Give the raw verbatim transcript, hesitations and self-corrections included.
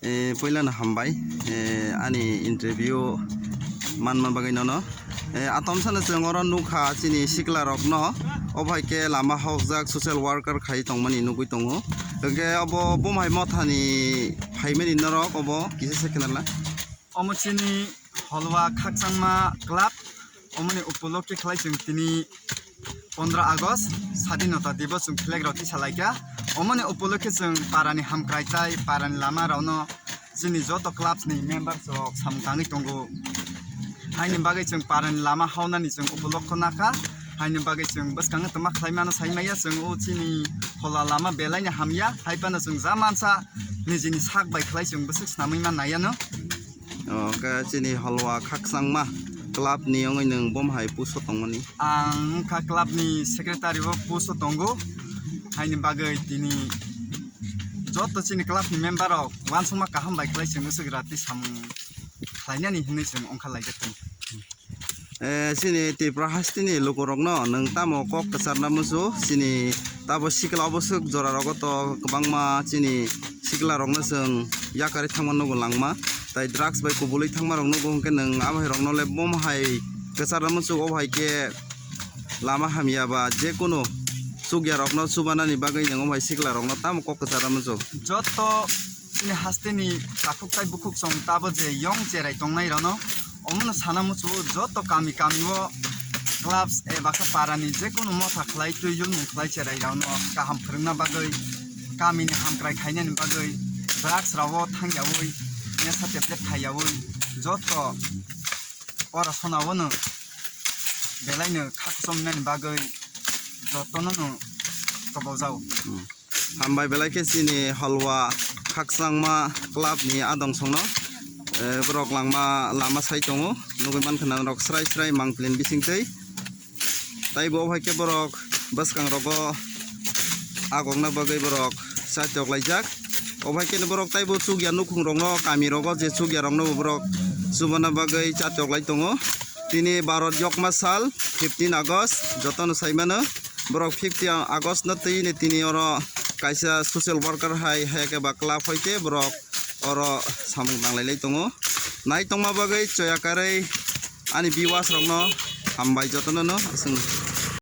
Eh, puilano hambai, eh, ani interview manma bagwi nono. Eh, atomsano chwng oro nukha chini sikla rokno, obo hai khe lama hokjak social worker khai tongmani nugwi tongo. Hwnkhe obo bumhai mothani phaimani norok obo kisa se khwnala. Omo chini Holwa Khakchangma Club, omoni upolokhe khlai chwng tini pondro August Sadinota Dibo chwng flag rok tisa laikha. Omoni upolokhe chwng parani hamkrai tai parani lama rokno chini joto clubs ni members rok samung tangwi tongo. Haini bagwi chwng parani lama haunani chwng upolokho nakha. Haini bagwi chwng bwskango tongma khlai mano sai maya chwng o chini Holwa lama belai ni hamya. Hai phano chwng ja mansa nijini sak bai khlai chwng bwswk snamwi man nai ano. O, khe chini Holwa Khakchangma club ni wngwi nwng bom hai puso tongmani? Ang wngkha club ni secretary o puso tongo, haini bagwi tini joto chini club ni member rok uansukma kaham bai khlai chwng swk rati samung khlainani hinwi chwng wngkha laijak tongo. Eh, chini Tripura hasteni lukurokno nwng tamo kok kwcharna muchung? Chini tabo sikla obo swk jora rogo to kwbangma chini sikla rokno chwng yakarwi thangma nugo langma, tai drugs bai kubulwi thangma rok nugo, hwnkhe nwng abo hai rokno le bom hai kwcharna muchung? Obo hai khe lama hamya ba jekunu chukya rokno chubanani bagwi nwng obo hai sikla rokno tamo kok kwcharna muchung? Joto chini hasteni takhuk tai bukhuk chwng tabo je yong cherai tongnai rokno omono sana muchungo joto kami kami o clubs eba khe parani jekunu motha khlai twi yulmung khlai cherai rokno kaham phwrwngna bagwi, kamini hamkrai khainani bagwi, drugs rao thangyawi, nesa tablet khaiyawi joto ora sonao no belaino kha kuchomnani bagwi jotono no tobojao. Hmm. Hambai belai khe chini Holwa Khakchangma club ni adong songno, eh, borok langma lama sai tongo, nugwi mankha norok srai srai mangpilin bisingtwi. Tai bo hai khe borok bwskang rogo agokna bagwi borok chatiok laijak. Obo hai khe borok taibo chukya nukhung rokno, kami rogo je chukya rokno borok chubana bagwi chatiok lai tongo. Tini Bharat Yokma sal, fifteen August, jotono sai mano. Borok fifteen August no twi ni tini oro kaisa social worker hai, hai khe ba club hai khe borok oro samung nang lai lai tongo. Nai tongma bagwi choya karwi ani viewers rokno hambai jotono no aswng.